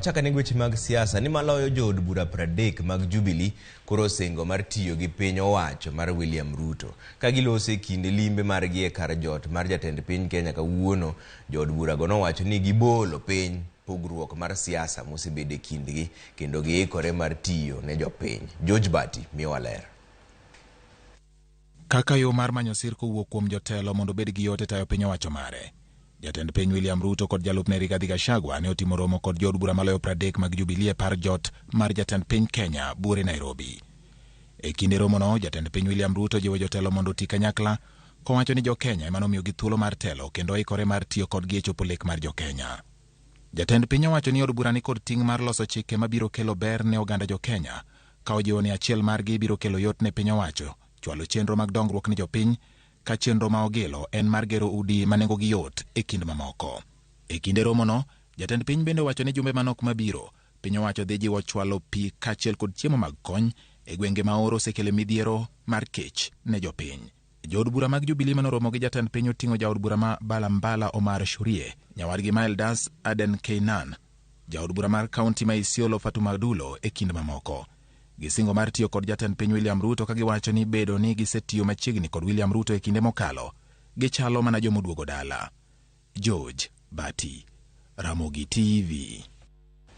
Wachak ane weche mag siasa ni maloyo jood bura 30 mag Jubilee koro osingo mar tiyo gi piny owacho mar William Ruto. Ka giloso e kinde limbe margi e kar jot mar jatend piny Kenya kawuono, jood burago nowacho ni gibolo piny pogruok mar siasa mosebedo e kindgi kendo giikore mar tiyo ne jopiny. George Bati miyowa ler. Kaka yo mar manyo sir kowuok kuom jotelo mondo obed gi yot e tayo piny owacho mare. Jatend piny William Ruto kod jalupne Rigathi Gachagua ne otimo romo kod jood bura maloyo 30 mag Jubilee e par jot mar jatend piny Kenya buore Nairobi. E kinde romono, jatend piny William Ruto jiwo jotelo mondo oti kanyakla kowacho ni jo-Kenya ema nomiyogi thuolo mar telo kendo oikore mar tiyo kodgi e chopo lek mar jo-Kenya. Jatend piny owacho ni od bura ni kod ting' mar loso chike mabiro kelo ber ne oganda jo-Kenya ka ojiwo ni achiel margi biro kelo yot ne piny owacho chwalo chenro mag dongruok ne jopiny ka chenro ma ogilo en mar gero udi ma nengogi yot e kind mamoko. E kinde romono, jatend piny bende owacho ni jumbe manok mabiro, piny owacho dhi jiwo chwalo pi kaachiel kod chiemo mag kony e gwenge ma oro osekelo midhiero mar kech ne jopiny. Jood bura mag Jubilee manoromo gi jatend piny oting'o jaod bura ma Balambala Omar Shurie, nyawadgi ma Eldas Aden Keynan, jaod bura mar kaunti ma Isiolo Fatuma Dulo e kind mamoko. Gisingo mar tiyo kod jatend piny William Ruto ka giwacho ni bedo ni gisetiyo machiegni kod William Ruto e kinde mokalo, gichalo mana jomoduogo dala. George Bati, Ramogi TV.